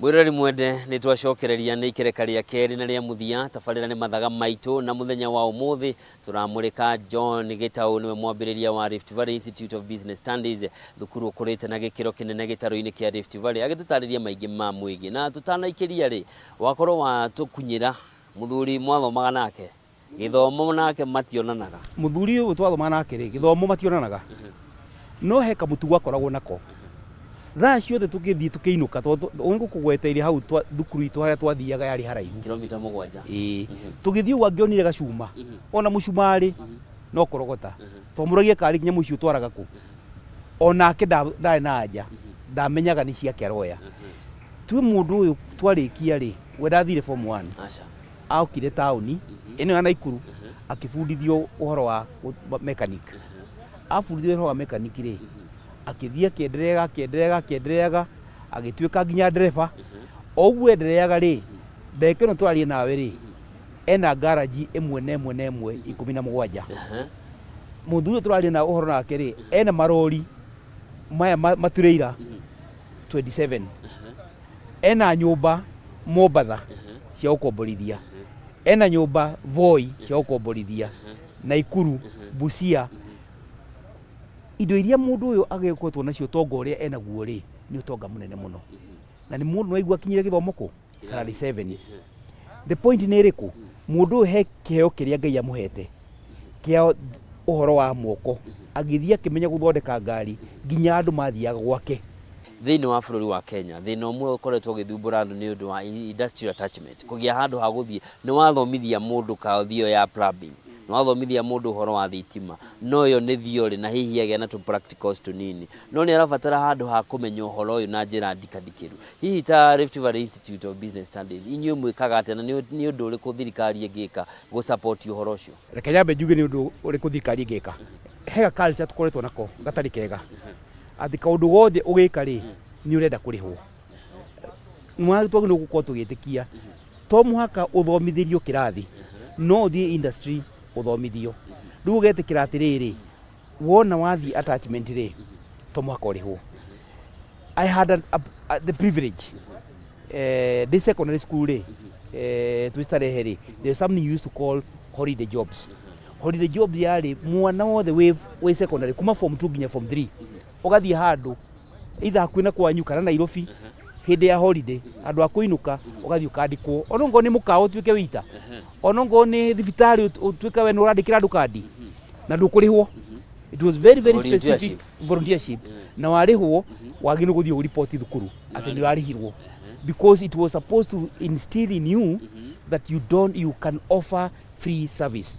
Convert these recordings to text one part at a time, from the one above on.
Mwĩroreri mwende, nĩ twacokereria nĩ ikereka rĩa kerĩ na rĩa mũthia. Tabarĩra nĩ Mathaga Maitũ, na mũthenya wa ũmũthĩ tũramũrĩka John Gĩtaũ, nĩwe mwambĩrĩria wa Rift Valley Institute of Business Studies, thukuru ũkũrĩte na gĩkĩro kĩnene gĩtarũ-inĩ kĩa Rift Valley, agĩtũtarĩria maingĩ ma mwĩgiĩ. Na tũtanaikĩria rĩ, wakorwo watũkunyĩra mũthuri mwathomaga nake, gĩthomo nake mationanaga. Mũthuri ũyũ twathomaga nake rĩ, gĩthomo mationanaga, no he kamũtugo akoragwo nako. Thaa ciothe tũgĩthiĩ tũkĩinũka, tondũ nĩ ngũkũgweteire hau thukuru itũ harĩa twathiaga yarĩ haraihu. Kilomita 7. Ĩĩ. Tũgĩthiĩ ũguo angĩonire gacuma, ona mũcumarĩ no kũrogota. Twamũragia karĩ nginya mũciĩ ũtwaraga kũ. Onake ndarĩ na anja, ndamenyaga nĩ ciake aroya. Twĩ mũndũ ũyũ twarĩkia rĩ, we ndathire form 1. Aca. Okire taũni ĩno ya Naikuru akĩbundithio ũhoro wa mechanic. Abundithio ũhoro wa mechanic rĩ, akĩthiĩ akĩendereaga, akĩendereaga, akĩendereaga, agĩtuĩka nginya ndereba. O ũguo endereaga rĩ, ndagĩka ĩno tũraria nawe rĩ, ena garage ĩmwe na ĩmwe na ĩmwe 17. Mũthuri ũyũ tũraria na ũhoro nake rĩ, ena marori maya matureira 27. Ena nyũmba Mombatha cia gũkomborithia, ena nyũmba Voi cia gũkomborithia, Naikuru, Busia. Indo iria mũndũ ũyũ agĩkoretwo nacio, ũtonga ũrĩa enaguo rĩ, nĩ ũtonga mũnene mũno. Na nĩ mũndũ waigua akinyire gĩthomo kũ? Salary 7. The point nĩ ĩrĩkũ? Mũndũ ũyũ he kĩheo kĩrĩa Ngai amũhete kĩa ũhoro wa moko, agĩthiĩ akĩmenya gũthondeka ngari nginya andũ mathiaga gwake. Thĩinĩ wa bũrũri wa Kenya, thĩna ũmwe ũkoretwo ũgĩthumbũra andũ nĩ ũndũ wa industrial attachment, kũgĩa handũ ha gũthiĩ. Nĩ wathomithia mũndũ kothi ĩyo ya plumbing, nĩ wathomithia mũndũ ũhoro wa thitima, no ĩyo nĩ theory na hihi agĩa na tũ practicals tũnini, no nĩ arabatara handũ ha kũmenya ũhoro ũyũ na njĩra ndikandikĩru. Hihi ta Rift Valley Institute of Business Studies, inyuĩ mwĩkaga atĩa na nĩ ũndũ ũrĩkũ thirikari ĩngĩka gũ support ũhoro ũcio? Reke nyambe njuge nĩ ũndũ ũrĩkũ thirikari ĩngĩka. He ga culture tũkoretwo nako gatarĩ kega, atĩ kaũndũ gothe ũgĩka rĩ, nĩ ũrenda kũrĩhwo. Twagĩrĩirwo gũkorwo tũgĩtĩkia to mũhaka ũthomithĩrio kĩrathi, no ũthiĩ industry ũthomithio. Rĩu ũgetĩkĩra atĩrĩrĩ, wona wathiĩ attachment rĩ, to mũhaka ũrĩhwo. I had the privilege, ndĩ secondary school rĩ, twĩ Starehe rĩ, there's something you used to call holiday jobs. Holiday jobs yarĩ mwana wothe wĩ secondary kuma form 2 nginya form 3, ũgathiĩ handũ either hakuhĩ na kwanyu kana Nairobi hĩndĩ ya holiday, handũ ha kũinũka ũgathiĩ ũkandĩkwo, ona ongorwo nĩ mũkawa ũtuĩke waiter, ona ongorwo nĩ thibitarĩ ũtuĩke we nĩ ũrandĩkĩra andũ kandi na ndũkũrĩhwo. It was very very specific volunteership, na warĩhwo wagĩrĩirwo gũthiĩ ũripoti thukuru atĩ nĩ ũrarĩhirwo, because it was supposed to instill in you that you don't you can offer free service.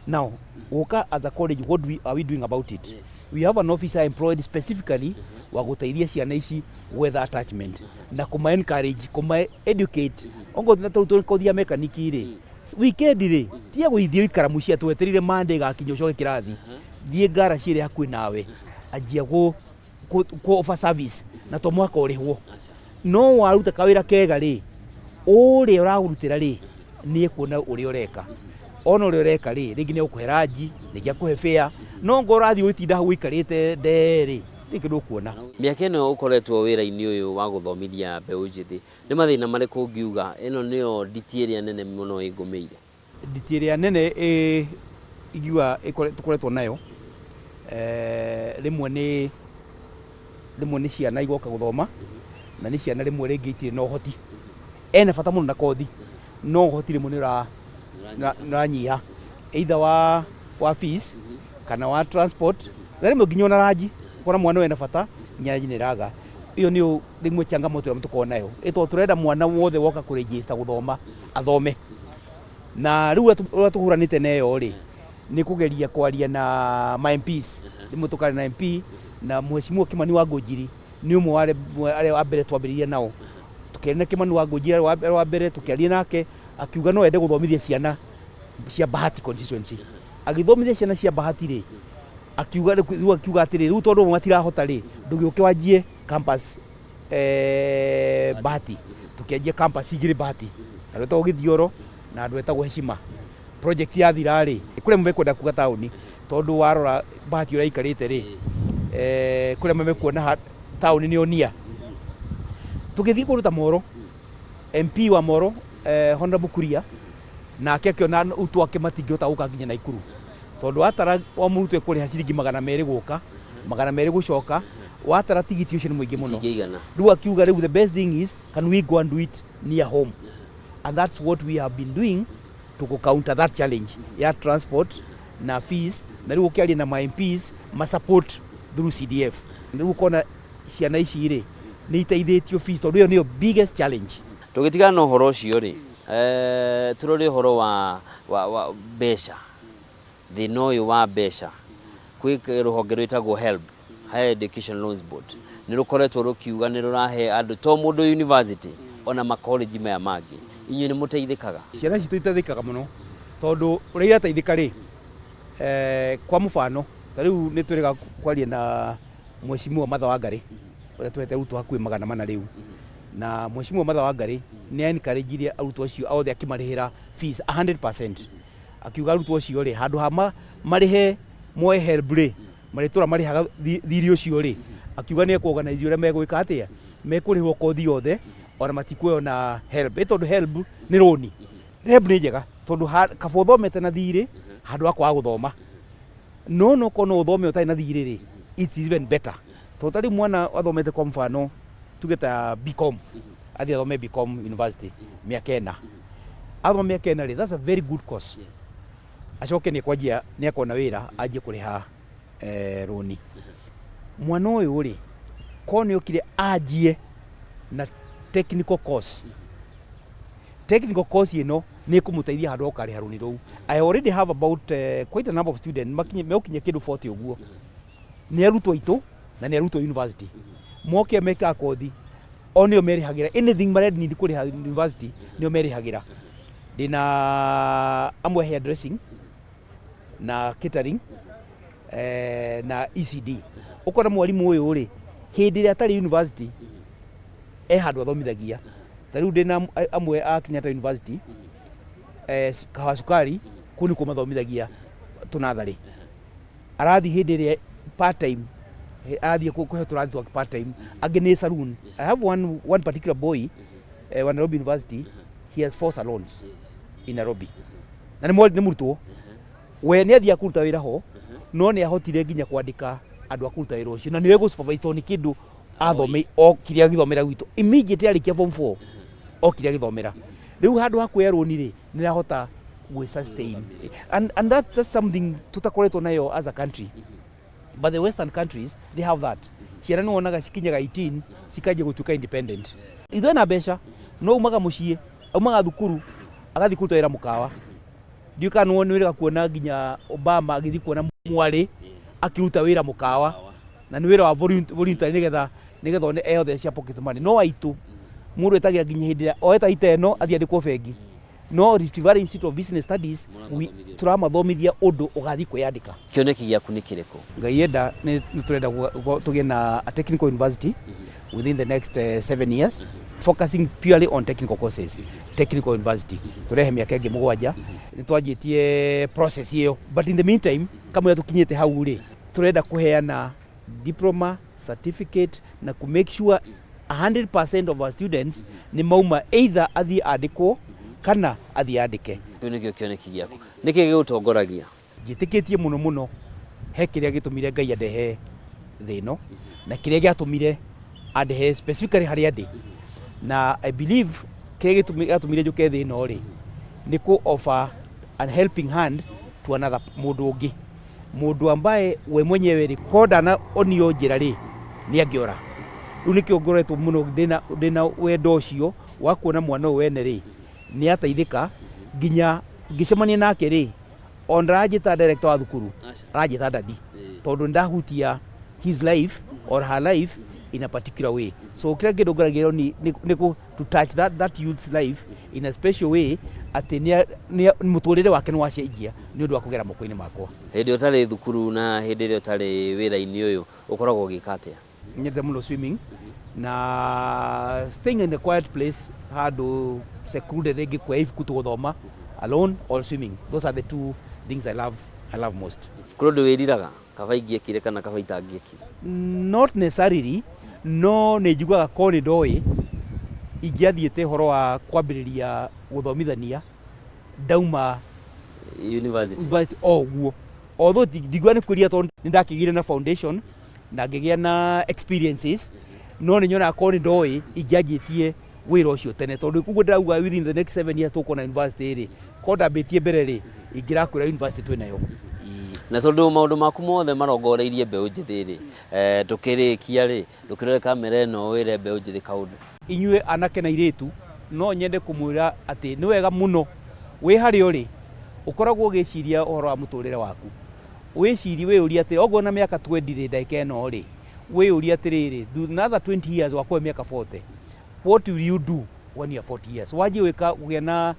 Now gũka as a college, what are we doing about it? We have an officer employed specifically wa gũteithia ciana ici gwetha attachment na kũma encourage, kũma educate. Ongorwo tũ kothi ya mechanic rĩ, weekend rĩ, tiga gũthiĩ ikara mũciĩ atĩ wetereire Monday gakinya ũcoke kĩrathi. Thiĩ ngaraci ĩrĩa hakuhĩ nawe, anjia gũ offer service na to mũhaka ũrĩhwo. No waruta kawĩra kega rĩ, ũrĩa ũragũrutĩra rĩ, nĩ ekuona ũrĩa ũreka, ona ũrĩa ũreka rĩ, rĩngĩ nĩ egũkũhe ranji, rĩngĩ akũhe fare. No ngorwo ũrathiĩ ũgĩtinda hau ũikarĩte ndee rĩ, rĩngĩ ndũkuona. Mĩaka ĩno ũkoretwo wĩra-inĩ ũyũ wa gũthomithia mbeũ njĩthĩ, nĩ mathĩna marĩkũ ũngiuga ĩno nĩyo nditi ĩrĩa nene mũno ĩngũmĩire? Nditi ĩrĩa nene ingiuga tũkoretwo nayo, rĩmwe nĩ ciana igoka gũthoma, na nĩ ciana rĩmwe rĩngĩ itirĩ na ũhoti. Ena bata mũno na kothi, no ũhoti rĩmwe nĩ ũranyiha, either wa fees kana wa transport, na rĩmwe nginya ona ranji. Ũkona mwana ũyũ ena bata, nginya ranji nĩ ĩraga. Ĩyo nĩyo rĩmwe changamoto ĩrĩa tũkoragwo nayo, ĩ tondũ tũrenda mwana wothe woka kũ-register gũthoma athome. Na rĩu ũrĩa tũhũranĩte na ĩyo rĩ, nĩ kũgeria kwaria na ma MPs. Rĩmwe tũkaria na MP, na Mheshimiwa Kimani wa Ngũnjiri nĩ ũmwe wa arĩa a mbere twambĩrĩirie nao. Tũkĩaria na Kimani wa Ngũnjiri arĩ wa mbere, tũkĩaria nake akiuga no ende gũthomithia ciana cia Bahati constituency. Agĩthomithia ciana cia Bahati rĩ, Akiuga rĩu, akiuga atĩrĩ, rĩu tondũ matirahota rĩ, ndũgĩũke wanjie campus Bahati. Tũkĩanjia campus igĩrĩ Bahati, handũ etagwo Gĩthioro na handũ etagwo Heshima. Project yathira rĩ, kũrĩa mekwenda kuga taũni, tondũ warora Bahati ũrĩa aikarĩte rĩ, kũrĩa mekuona taũni nĩ onia. Tũgĩthiĩ kũndũ ta Moro, MP wa Moro, Honorable Kuria, nake akĩona arutwo ake matingĩhota gũka nginya Naikuru, tondũ watara o mũrutwo ekũrĩha ciringi 200 gũka, 200 gũcoka, watara tigiti ũcio nĩ mũingĩ mũno. Itingĩigana. Rĩu akiuga rĩu the best thing is, can we go and do it near home? And that's what we have been doing to go counter that challenge ya transport na fees. Na rĩu ũkĩaria na ma MPs ma support through CDF, rĩu ũkona ciana ici rĩ nĩ iteithĩtio fees, tondũ ĩyo nĩyo biggest challenge. Tũgĩtigana na ũhoro ũcio rĩ, tũrore ũhoro wa mbeca, thĩna ũyũ wa mbeca. Kwĩ rũhonge rwĩtagwo HELB, Higher Education Loans Board, nĩ rũkoretwo rũkiuga nĩ rũrahe andũ, to mũndũ university, ona makoleji maya mangĩ. Inyuĩ nĩ mũteithĩkaga? Ciana citũ iteithĩkaga mũno, tondũ ũrĩa irateithĩka rĩ, kwa mũbano ta rĩu nĩ twĩrĩga kwaria na Mheshimiwa Martha Wangari, ũrĩa tuhete arutwo hakuhĩ 400 rĩu. Na Mheshimiwa Martha Wangari nĩ encourage arutwo acio othe, akĩmarĩhĩra fees 100%. Akiuga arutwo acio rĩ, handũ ha marĩhe moe HELB rĩ, marĩtũra marĩhaga thirĩ ũcio rĩ, akiuga nĩ ekũ-organize ũrĩa megwĩka atĩa, mekũrĩhwo kothi yothe ona matikuoyo na HELB. Ĩ tondũ HELB nĩ rũni. HELB nĩ njega tondũ kaba ũthomete na thirĩ handũ ha kwaga gũthoma, no korwo no ũthome ũtarĩ na thirĩ rĩ, it's even better, tondũ ta rĩu mwana athomete, kwa mfano tuge ta BCom, athiĩ athome BCom university mĩaka 4, athoma mĩaka 4 rĩ, that's a very good course. Acoke nĩ kwanjia nĩ akona wĩra, anjie kũrĩha rũni. Mwana ũyũ rĩ, korwo nĩ okire anjie na technical course, technical course ĩno nĩ ĩkũmũteithia handũ ha gũkarĩha rũni rũu. I already have about quite a number of students makinye, megũkinyia kĩndũ 40 ũguo, nĩ arutwo aitũ na nĩ arutwo university. Moke mekaga kothi, o nĩo merĩhagĩra anything marĩa need kũrĩha university, nĩo merĩhagĩra. Ndĩna amwe hair dressing na catering na ECD. Ũkona mwarimũ ũyũ rĩ, hĩndĩ ĩrĩa atarĩ university e handũ athomithagia. Ta rĩu ndĩna amwe a Kenyatta University, Kahawa Sukari, kũu nĩkuo mathomithagia tũnatharĩ. Arathiĩ hĩndĩ ĩrĩa part time, arathiĩ kũhe tũrathi twake part time. Angĩ nĩ saloon. I have one particular boy wa Nairobi University. He has four salons in Nairobi na nĩ mũrutwo. We nĩ athiaga kũruta wĩra ho, no nĩ ahotire nginya kwandĩka andũ a kũruta wĩra ũcio, na nĩwe gũ-supervise, tondũ nĩ kĩndũ athome okire agĩthomera gwitũ. Immediately arĩkia form 4 okire agĩthomera. Rĩu handũ ha kuoya rũni rĩ, nĩ arahota gwĩ sustain, and that's something tutakoretwo nayo as a country, but the western countries, they have that. Ciana nĩ wonaga cikinyaga 18 cikanjia gũtuĩka independent. Ithuĩ na mbeca no umaga mũciĩ, aumaga thukuru agathiĩ kũruta wĩra mũkawa. Ndiũĩ kana nĩ wĩrĩga kuona nginya Obama agĩthiĩ kuona mwarĩ akĩruta wĩra mũkawa, na nĩ wĩra wa voluntary, nĩgetha one eyothe cia pocket money. No aitũ mũndũ etagĩra nginya hĩndĩ ĩrĩa oeta ita ĩno athiĩ andĩkwo bengi. No Rift Valley Institute of Business Studies, tũramathomithia ũndũ ũgathiĩ kwĩyandĩka. Kĩoneki gĩaku nĩ kĩrĩkũ? Ngai enda nĩ tũrenda tũgĩe na a technical university within the next 7 years, focusing purely on technical courses. Technical university tũrehe mĩaka ĩngĩ 7 nĩ twanjĩtie process ĩyo, but in the meantime, kamũira tũkinyĩte hau rĩ, tũrenda kũheana diploma, certificate na ku make sure 100% of our students nĩ mauma, either athiĩ andĩkwo kana athiĩ andĩke. Kĩu nĩkĩo kĩoneki gĩaku. Nĩkĩ gĩgũtongoragia? Njĩtĩkĩtie mũno mũno he kĩrĩa gĩtũmire Ngai andehe thĩ ĩno na kĩrĩa gĩatũmire andehe specifically harĩa ndĩ. Na I believe kĩrĩa gĩatũmire njũke thĩ ĩno rĩ, nĩ kũ offer an helping hand to another mũndũ ũngĩ, mũndũ ambaye we mwenyewe rĩ, ko ndana onio njĩra rĩ, nĩ angĩora. Rĩu nĩkĩo ngoretwo mũno ndĩna wendo ũcio wa kuona mwana ũyũ wene rĩ nĩ ateithĩka. Nginya ngĩcemania nake rĩ, ona ndaranjĩta director wa thukuru, aranjĩta daddy, tondũ ndahutia his life or her life. In a particular way. So kĩrĩa kĩndũ ngoragĩrwo nĩ to touch that youth's life in a special way, atĩ nĩ mũtũrĩre wake nĩ wacenjia nĩ ũndũ wa kũgera moko-inĩ makwa. Hĩndĩ ĩrĩa ũtarĩ thukuru na hĩndĩ ĩrĩa ũtarĩ wĩra-inĩ ũyũ, ũkoragwo ũgĩka atĩa? Nyendete mũno swimming na staying in a quiet place, handũ secluded, rĩngĩ kuoya ibuku tũgũthoma alone or swimming. Those are the two things I love most. Kũrĩ ũndũ wĩriraga, kaba ingĩekire kana kaba itangĩekire? Not necessarily, no nĩ njiguaga ko nĩ ndoĩ ingĩathiĩte ũhoro wa kwambĩrĩria gũthomithania ndauma university. But o ũguo, although ndiguaga nĩ kwĩrira, tondũ nĩ ndakĩgire na foundation na ngĩgĩa na experiences, no nĩ nyonaga korwo nĩ ndoĩ ingĩanjĩtie wĩra ũcio tene, tondũ ũguo ndĩrauga within the next 7 years tũkona university rĩ, korwo ndambĩtie mbere rĩ, ingĩrakwĩra university twĩ nayo. Na tondũ maũndũ maku mothe marongoreirie mbeũ njĩthĩ rĩ, tũkĩrĩkia rĩ, ndũkĩrore kamera ĩno, wĩre mbeũ njĩthĩ kaũndũ. Inyuĩ anake na airĩtu, no nyende kũmwĩra atĩ nĩ wega mũno wĩ harĩa ũrĩ ũkoragwo ũgĩciria ũhoro wa mũtũrĩre waku, wĩcirie, wĩyũrie atĩ okorwo na mĩaka 20 rĩ, ndagĩka ĩno rĩ, wĩyũrie atĩrĩrĩ, another 20 years wakorwo mĩaka 40, what will you do when you are 40 years? Wanjie gwĩka kũgĩa na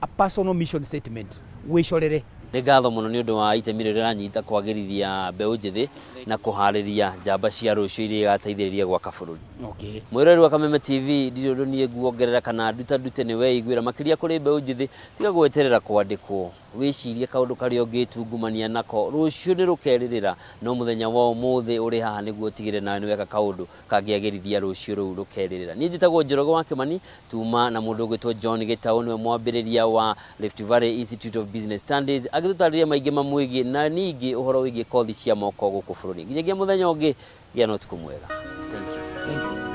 a personal mission statement, wĩcorere. Nĩ ngatho mũno nĩ ũndũ wa itemi rĩrĩa ũranyita kwagĩrithia mbeũ njĩthĩ na kũharĩria njamba cia rũciũ iria igateithĩrĩria gwaka bũrũri. Mwĩroreri wa Kameme TV, ndirĩ ũndũ niĩ nguongerera kana nduta ndute, nĩ weiguĩra. Makĩria kũrĩ mbeũ njĩthĩ, tiga gweterera kwandĩkwo, wĩcirie kaũndũ karĩa ũngĩtungumania nako. Rũciũ nĩ rũkerĩrĩra, no mũthenya wa ũmũthĩ ũrĩ haha nĩguo ũtigĩre nawe nĩ weka kaũndũ kangĩagĩrithia rũciũ rũu rũkerĩrĩra. Niĩ njĩtagwo Njoroge wa Kĩmani. Tuma na mũndũ ũgwĩtwo John Gĩtaũ, nĩwe mwambĩrĩria wa Rift Valley Institute of Business Studies, agĩtũtarĩria maingĩ mamwĩgiĩ na ningĩ ũhoro wĩgiĩ kothi cia moko gũkũ bũrũri. Nginyagia mũthenya ũngĩ, gĩa na ũtukũ mwega. Thank you. Thank you.